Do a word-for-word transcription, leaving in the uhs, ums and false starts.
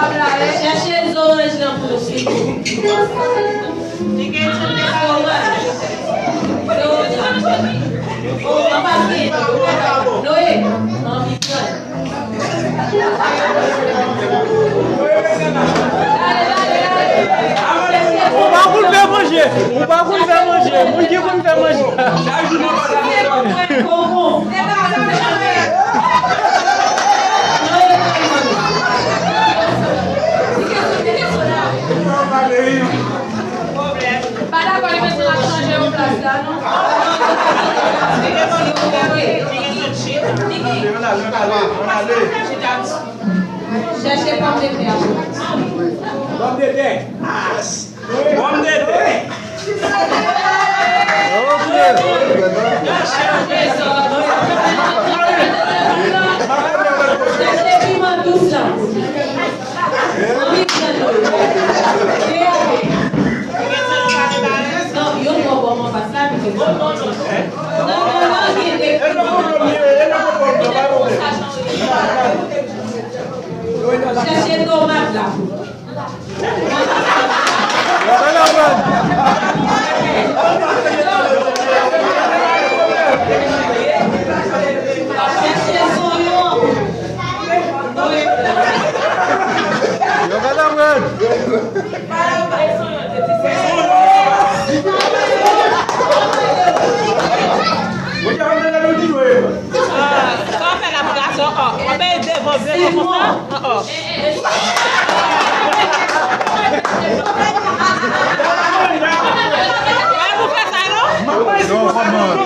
Chèche zoranj lan pou nou, silvouplè. Zoranj. Zoranj. An pase. Noye, anvi pran. Ou pa konn fè manje. Ou pa konn fè manje. Moun ki konn fè manje. Pa dakò, li bezwen ap chanje yon plas la, non? Chèche pòmdetè a. Pòmdetè. Pòmdetè. Chèche piman dous la. Anvi pran dlo. Non, yo twò bon, mwen pa sa, non, non, non, non, gen de. Chèche tomat la. Yo, gade mwen. Sa w fè la pou gason, o. Anben devan, devan konsa. O, o. Wè pou fè sa, non? Non, kòman?